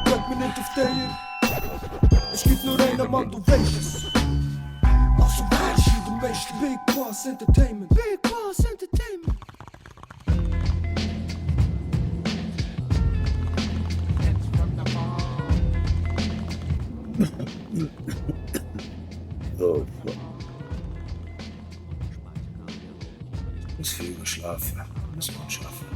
Drück mir nicht auf den. Es gibt nur einen Mann, du weißt es. Also weißt du, der Meister. Big Boss Entertainment. Big Boss Entertainment. Oh, muss viel geschlafen. Muss man schaffen.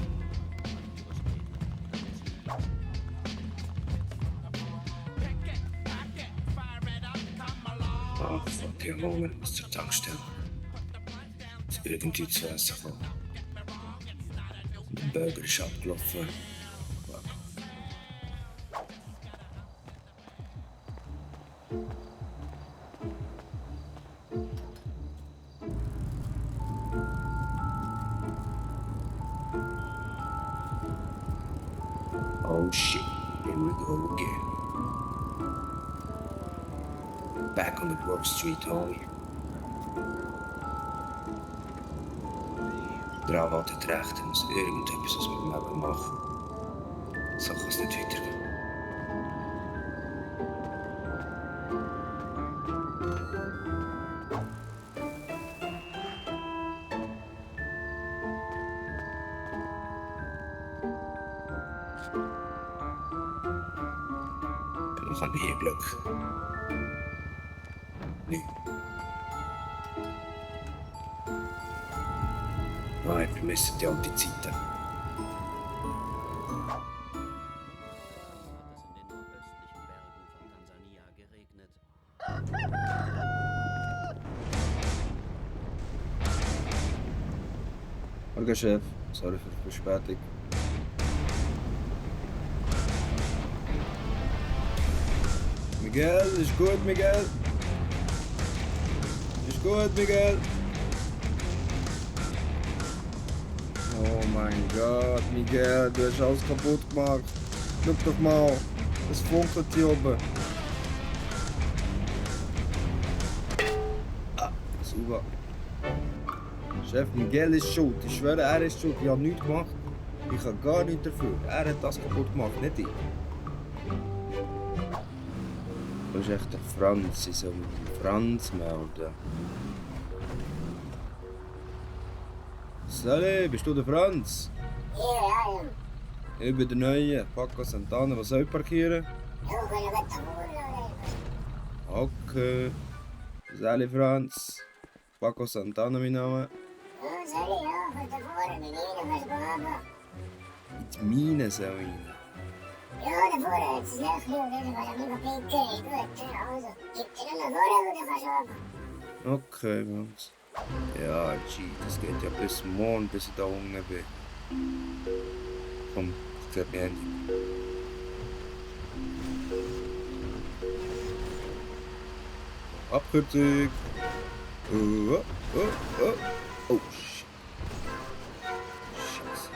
Ach, fuck, der Moment muss zur Tankstelle. Ist irgendwie zu Essen gekommen. Der Burger ist abgelaufen. Oh shit, here we go again. Back on the Grove Street, homie. Der Anwalt hat recht, er muss irgendetwas aus meinem Leben machen. So kann es nicht weitergehen. Ich habe hier Glück. Nee. Nein, wir missen die alten Zeiten. Hallo Chef, sorry für die Verspätung. Miguel, ist gut, Miguel? Ist gut, Miguel? Oh mein Gott, Miguel, du hast alles kaputt gemacht. Schau doch mal, es funkelt hier oben. Ah, super. Chef, Miguel ist schuld. Ich schwöre, er ist schuld. Ich habe nichts gemacht. Ich habe gar nichts dafür. Er hat das kaputt gemacht, nicht ich. Das ist echt der Franz. Ich soll mit dem Franz melden. Salut, bist du der Franz? Ja. Ich bin der Neue, Paco Santana. Was soll ich parkieren? Okay. Salut Franz. Paco Santana mein Name. In die Mine soll ich rein. Ja, davor hat es nicht geschaut, das war ja nicht pinkeln, ist gut. Also, gib dir dann nach vorne und dann kannst du runter. Okay, Franz. Ja, G, das geht ja bis morgen, bis ich da unten bin. Komm, ich geb mir Handy. Abkürzung. Oh, shit. Scheiße.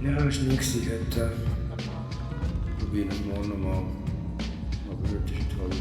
Ja, ist nichts heute. Probier es morgen nochmal. Aber heute ist toll.